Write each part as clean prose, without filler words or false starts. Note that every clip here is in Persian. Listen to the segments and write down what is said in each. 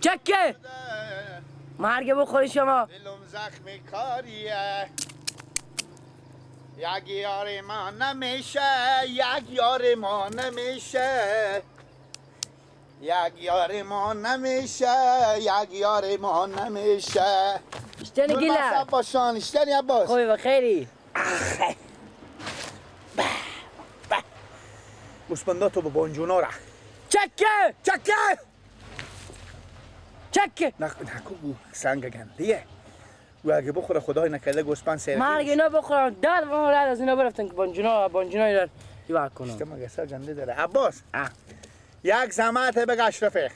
چکه مرگ بخوری شما. دلم زخم کاریه، یک یار ما نمیشه، یک یار ما نمیشه، یک یار ما نمیشه، یک یار ما نمیشه. اشتنی گیلک باشان، اشتنی عباس. خوبی بخیری؟ گوسپندا تو به بانجونا را. چکه چکه چکه. نکو سنگ گندیه. و اگه بخوره خدای نکرده گوسپند سیر. مرگ اینا بخورم در ما رد از اینا برفتن که بانجونا بانجونا را دیوار کنم. اشته مگسا گنده داره. عباس یک زحمت بگه اشرفه.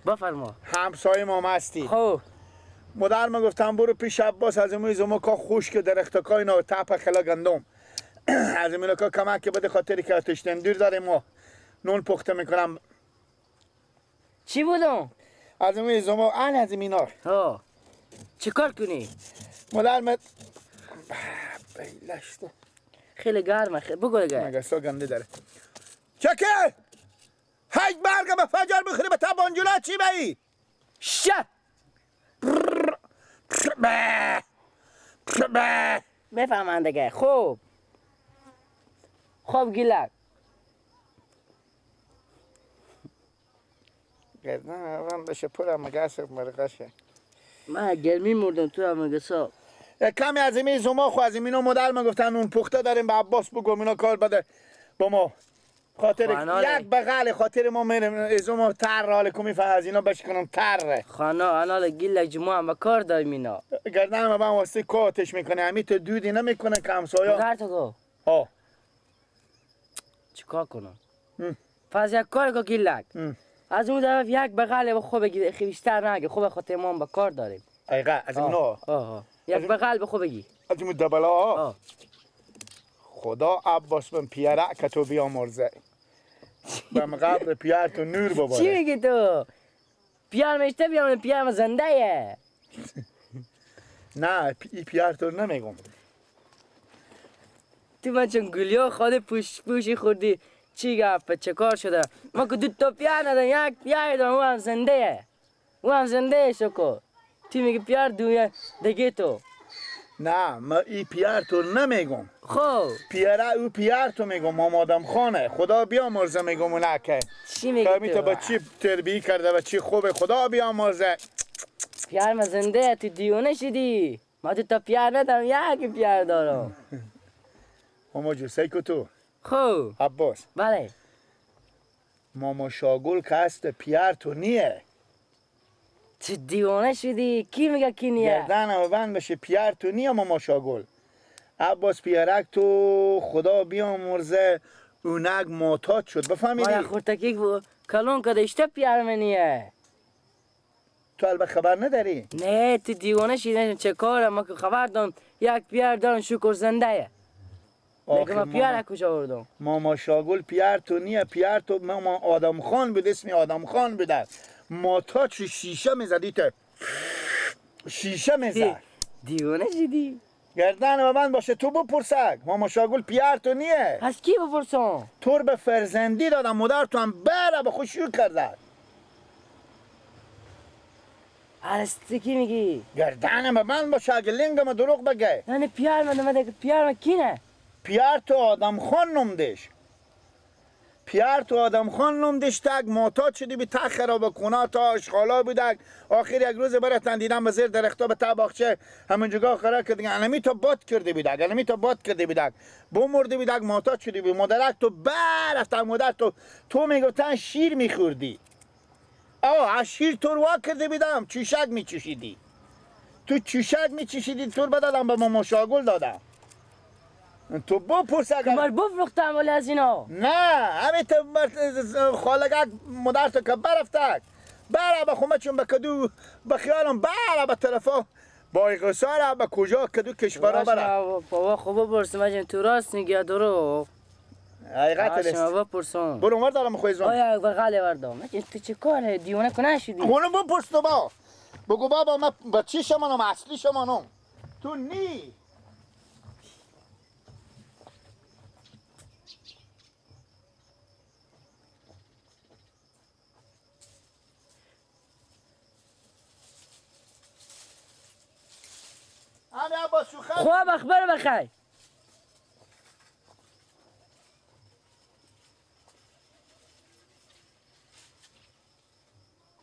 بفرما. همسایه ما مستی. خب مادر ما گفتم برو پیش عباس از این زما کا خشک درختکای اینا تپه خلا گندم از اینا کا کمک بده، خاطری که آتش تندور داریم ما نون پخته میکنم. چی بودم؟ از این زما ان از اینا. ها چیکار کنی؟ مادر ما بلشته خیلی گرمه. بگو دیگه. مگسا گنده داره. چکه هیچ برگ به فجر بخوری به تبانجولا چی بایی؟ شه میفهمن دیگه. خوب خوب گیلک گردن بشه پرم مگس مرغشه. من گرمی مردم تو هم مگسا. کمی از این زما خو از اینو مادر ما گفتن اون پخته داریم به عباس بگو اینا کار بده با ما. خاطر یک بغل خاطر ما میریم از ما تر حال کمی از اینا بشکنم تره. خانه انال گیلک جمعه هم کار داریم اینا. گردن ما با واسه کاتش میکنه همین تو دودی نمیکنه که همسایه. مادر تو گو. ها چیکار کنم؟ پس یک کار کو گیلک. از اون طرف یک بغل به خوب بگی بیشتر نگه خوب خاطر ما هم با کار داریم. ایقا از اینا. یک بغل به خوب بگی. از این دبلا. خدا عباس بن پیاره که تو بیامرزه. بم قبر پیار تو نور بباره. چی میگی تو؟ پیار میشته بیام پیار زنده یه. نه ای پیار تو نمیگم. تو من چون گلیا خود پوش پوشی خوردی چی گفت چه کار شده؟ ما که دو تا پیار ندارم یک پیار دارم او هم زنده یه. او هم زنده شکو. تو میگی پیار دویه دیگه تو. نه ما ای پیار تو نمیگم. خب پیاره او پیار تو میگم. ما آدم خانه خدا بیامرزه میگم اون که چی میگی تو با چی تربیه کرده و چی خوبه خدا بیامرزه. پیار ما زنده تو دیونه شدی. ما تو تا پیار ندارم یک پیار دارم. ماما جو سیکو تو. خب عباس. بله. ماما شاگل که هست پیار تو نیه. تو دیوانه شدی؟ کی میگه کی نیه؟ گردنم بند بشه پیار تو نیه ماما شاگل. عباس پیارک تو خدا بیامرزه اونک معتاد شد بفهمیدی؟ مایا خورتکی کلون کده اشته پیار منیه. تو البته خبر نداری؟ نه تو دیوانه شدی چه کاره ما که خبر دارم یک پیار دارم شکر زنده یه. دیگه ما پیار کجا آوردم؟ ماما شاگل پیار تو نیه. پیار تو ماما آدم خان بود، اسمی آدم خان بوده. معتاد شد شیشه میزدی تو شیشه میزد. دیوانه شدی؟ گردن من باشه تو بپرسک ماما شاگل پیار تو نیه. از کی بپرسم؟ تو به فرزندی دادم مادر تو هم بره به خوشی کرده. از کی میگی؟ گردن من باشه اگه لنگم دروغ بگه. نه پیار من دیگه پیار من کی نه؟ پیار تو آدم خان نمدش. پیار تو آدم خان نمدش تک معتاد شدی به تک خراب کنا تا اشغالا بودک. آخر یک روز براتن دیدم به زیر درختا به ته باغچه همونجا قرار کرد دیگه المی تا باد کرده بودک. المی تا باد کرده بودک. بمرده بودک معتاد شدی بود. مادرک تو برفت مادر تو تو میگفتن شیر میخوردی. آه از شیر تو رو کرده بودم چوشک میچوشیدی. تو چوشک میچوشیدی تو رو بدادم به ماما شاگل دادم. تو بپرس اگر من بفروختم ولی از اینا. نه همین تو خالگک مادر تو که برفتک بره به خمه چون به کدو به خیالم بره به طرفا بایغساره به کجا کدو کشورا بره. بابا خوب بپرسم اجن تو راست میگی یا دروغ؟ حقیقت است. بپرسم. برو اونور دارم خویزم. آیا بغل وردم. تو چه کاره دیوانه کنه شدی؟ اونو بپرس تو با. بگو بابا من بچه شمانم اصلی شمانم. تو نی. عباس شوخه. خواب اخبار بخیر.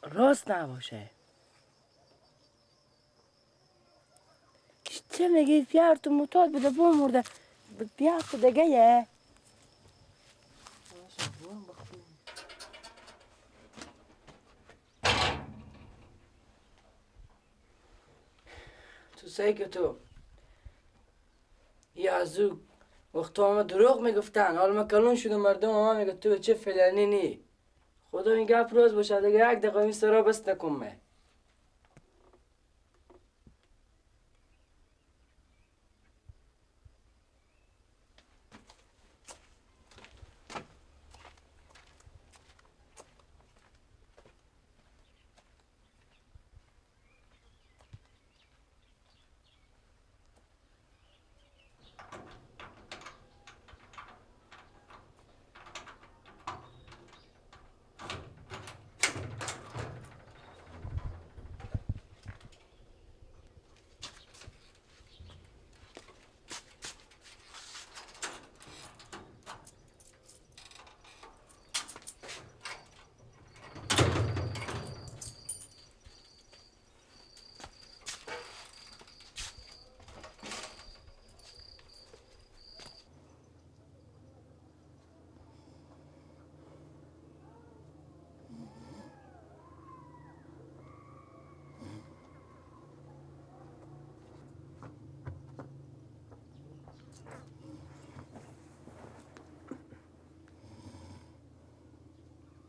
راست نباشه. چه میگی پیار تو معتاد بوده بمرده پیار تو دیگه یه. تو سعی که تو یه از او وقت همه دروغ میگفتن، حالا من کلون شدم مردم همه میگه تو چه فلانی نی. خدا این گپ روز باشه دیگه، یک دقیقه این سرا بس نکن من.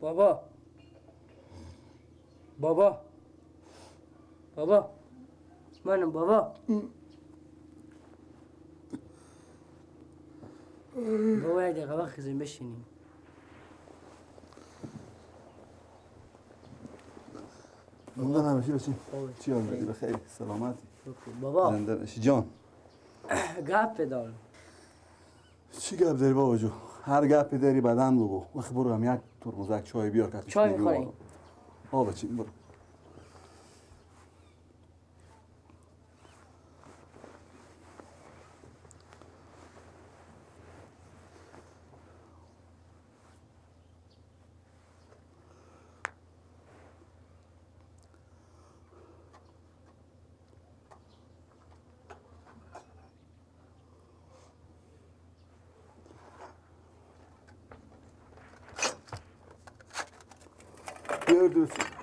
بابا بابا بابا منم بابا. بابا یک دقیقه وقت خیزیم بشینیم. زنده نباشی بچیم. چی حال داری؟ بخیر سلامتی بابا. زنده باشی جان. گپ دارم. چی گپ داری بابا جو؟ هر گپی داری بدن بگو. وقت برو هم یک ترمزک چای بیار که چای میخوری؟ آه بچیم برو.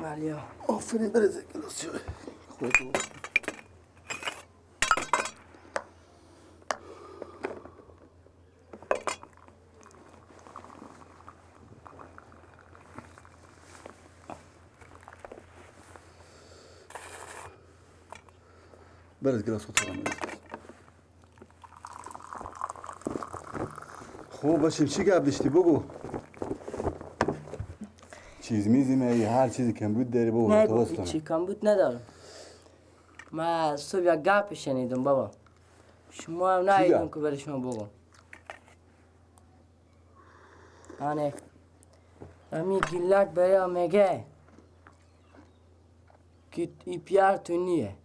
بله. آفرین برزه گلاس چای خودتو. برز گلاس خودتو هم برز. خب باشیم چی گپ داشتی بگو. چیز میزیمه هر چیزی کمبود داری بابا. نه بابا چی کمبود ندارم. من صبح یک گپ شنیدم بابا. شما هم ندیدم که برای شما بگم. آنه امی گیلک برای میگه که ای پیار تو نیه،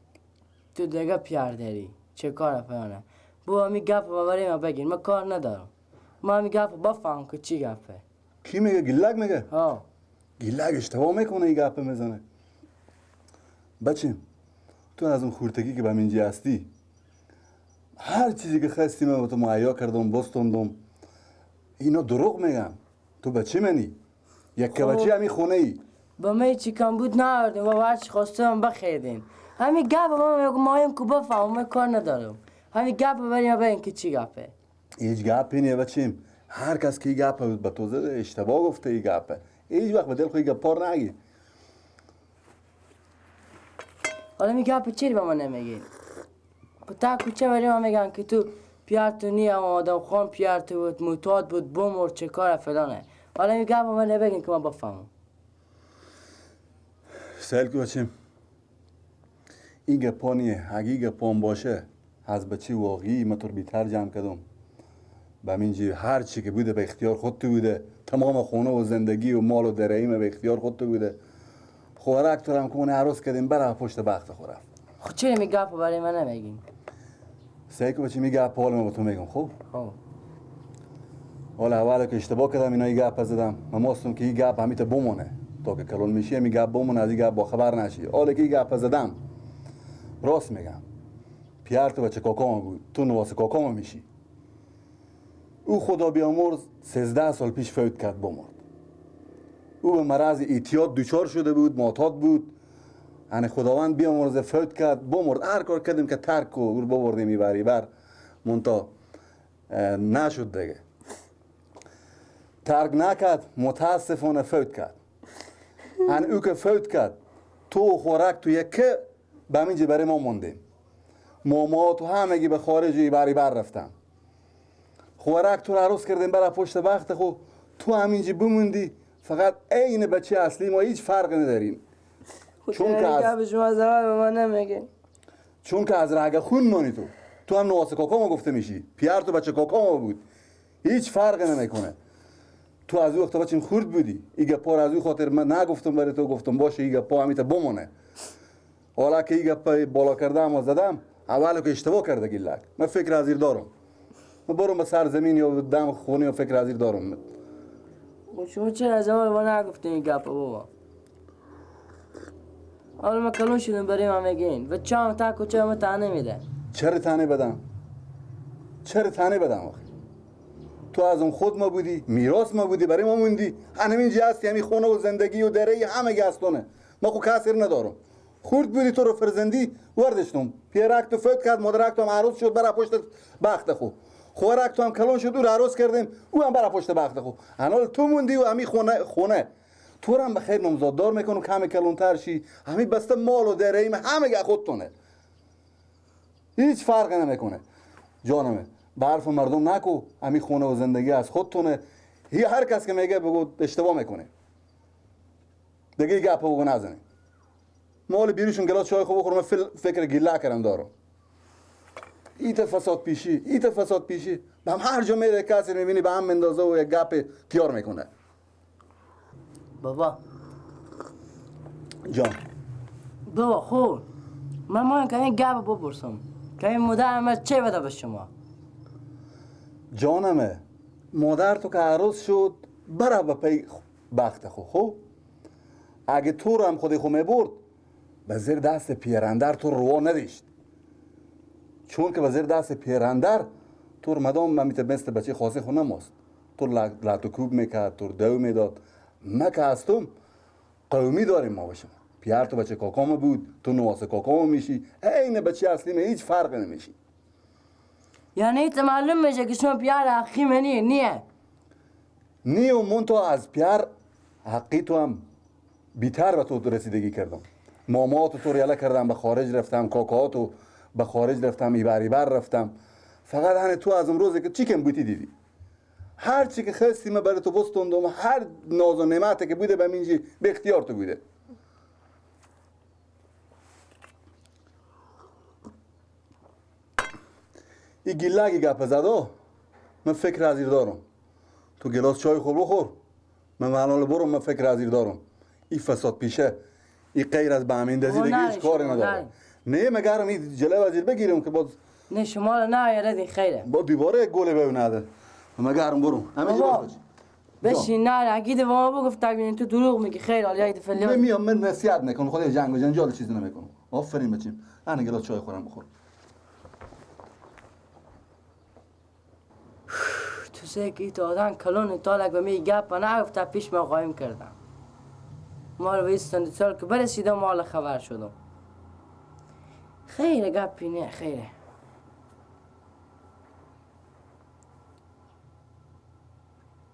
تو دیگه پیار داری چه کار فلانه. بابا امی گپ برای ما بگین، من کار ندارم. ما امی گپ بفهم که چی گپه. کی میگه؟ گیلک میگه؟ ها. گیلک اشتباه میکنه این گپ میزنه. بچیم تو از اون خورتگی که به اینجا هستی هر چیزی که خواستی من به تو مهیا کردم بستوندم. اینا دروغ میگن. تو بچه منی، یک که بچه همین خونه ای. با من چی کمبود نآوردیم و هرچی خواستم بخریدیم. همین گپ ما مایم که بفهمم، من کار ندارم. همین گپ بریم ببین که چی گپه. هیچ گپی نیه بچیم. هر کس که گپ به تو زده اشتباه گفته. این گپه هیچ وقت به دل خودی گپ پار نگی. حالا می گپ چی به من نمیگی؟ تا کوچه برای ما میگن که تو پیار تو نیه، آدم خان پیار تو بود، معتاد بود، بمرد، چه کار فلانه. حالا می گپ من نبگین که من بفهمم. سهل که بچیم این گپا نیه. اگه گپام باشه از بچه واقعی من تو رو بیتر جمع کردم. به اینجی هر چی که بوده به اختیار خود تو بوده. تمام خونه و زندگی و مال و درهیم به اختیار خود تو بوده. خورک تو هم که اون عروس کردیم برای پشت بخت خورفت. خب چرا می گپ برای من نمیگین؟ سعی کن بچه میگه حال من با تو میگم خب؟ خب. حالا اول که اشتباه کردم اینا این گپ زدم. من ماستم که این گپ همیته بمونه. تا که کلون میشی می گپ بمونه از این گپ با خبر نشی. حالا که این گپ زدم راست میگم. پیر تو بچه کاکام بود. تو نواس کاکام میشی. او خدا بیامرز 13 سال پیش فوت کرد بمرد. او به مرض اعتیاد دچار شده بود، معتاد بود. یعنی خداوند بیامرز فوت کرد بمرد. هر کار کردیم که ترک و او رو ببردیم میبری بر منتها نشد دیگه. ترک نکرد، متاسفانه فوت کرد. یعنی او که فوت کرد تو خوراک تو یکه به همینجا برای ما موندیم. ماما تو همگی به خارج بری بر رفتم. خوراک تو رو عروس کردیم برای پشت بخت خو تو همینجا بموندی. فقط عین بچه اصلی ما هیچ فرقی نداریم. چون که از رگ خون مانی تو تو هم نواس کاکا ما گفته میشی. پیر تو بچه کاکا ما بود. هیچ فرقی نمیکنه. تو از او وقت بچیم خورد بودی. این گپا از او خاطر من نگفتم برای تو، گفتم باشه این گپا همیته بمونه. حالا که این گپا بالا کردم و زدم اول که اشتباه کرده گیلک. من فکر از دارم. من برم به سرزمین یا دم خونه یا فکر از دارم. شما چرا از اول ما نگفتین این گپا بابا؟ حالا ما کلون شدیم برای ما میگین و چه تا کوچه ما تانه میده. چرا تانه بدم؟ چرا تانه بدم آخه؟ تو از اون خود ما بودی، میراث ما بودی، برای ما موندی. همینجا هستی، همین خونه و زندگی و دره همه گستونه. ما خو کسی ندارم. خورد بودی تو رو فرزندی وردشتم. پیرک تو فوت کرد، مادرک تو هم عروس شد برای پشت بخت خو. خورک تو هم کلون شد او رو عروس کردیم، او هم برای پشت بخت خو. حالا تو موندی و همین خونه تو رو هم به خیر نامزاددار میکنم که همه کلونتر شی. همین بسته مال و دره‌ایم همه خودتونه. هیچ فرقی نمیکنه. جانمه به حرف مردم نکو، همین خونه و زندگی از خودتونه. هر کس که میگه بگو اشتباه میکنه. دیگه گپ بگو نزنی. مال بیروشون گلاس چای خوب بخورم، من فکر گیله کردم دارم. ایت فساد پیشی، ایت فساد پیشی. به هم هر جا میره کسی میبینی به هم مندازه و یک گپ تیار میکنه. بابا جان بابا خب من مایم که این گپ بپرسم که این مادر من چه بده به شما؟ جانمه مادر تو که عروس شد برا به پی بخت خو. خب اگه تو رو هم خودی خو میبرد به زیر دست پیرندر تو روا نداشت. چون که به زیر دست پیرندر تو رو مدام من میته مثل بچه خاصه خو نماست. تو لط و کوب میکرد، تو دو میداد. ما که هستم قومی داریم ما باشم. پیر تو بچه کاکام بود، تو نواس کاکام میشی. عین بچه اصلی می هیچ فرقی نمیشی. یعنی ایت معلوم میشه که شما پیر حقی منی نیه؟ نیه و من تو از پیر حقی تو هم بیتر به تو رسیدگی کردم. ماما تو ریاله کردم به خارج رفتم، کاکا تو به خارج رفتم، ایبر ایبر رفتم. فقط هنه تو از امروز که چی کم بودی دیدی. هر چی که خستی من برای تو بستوندم، هر ناز و نعمتی که بوده به اینجی به اختیار تو بوده. این گیلگی گپ زدو من فکر از دارم. تو گلاس چای خوب بخور، من الان برم، من فکر از دارم. این فساد پیشه، این غیر از بهمین دیگه هیچ کاری نداره. نه مگرم این جلو وزیر بگیرم که باز نه شما نه یارد خیره. با دوباره گل به نده. مگرم برم. همینجا باش. بشین نه اگه به ما بگفت تگین تو دروغ میگی. خیر حالا یک دفعه من میام من نصیحت میکنم، خود جنگ و جنجال چیزی نمیکنم. آفرین بچیم. انا گلاس چای خورم بخور. تو سه تو آدم کلون تالک به می گپ نگفت پیش ما قایم کردم. ما رو 20 سال که برسیدم مال خبر شدم. خیر گپی نه خیره.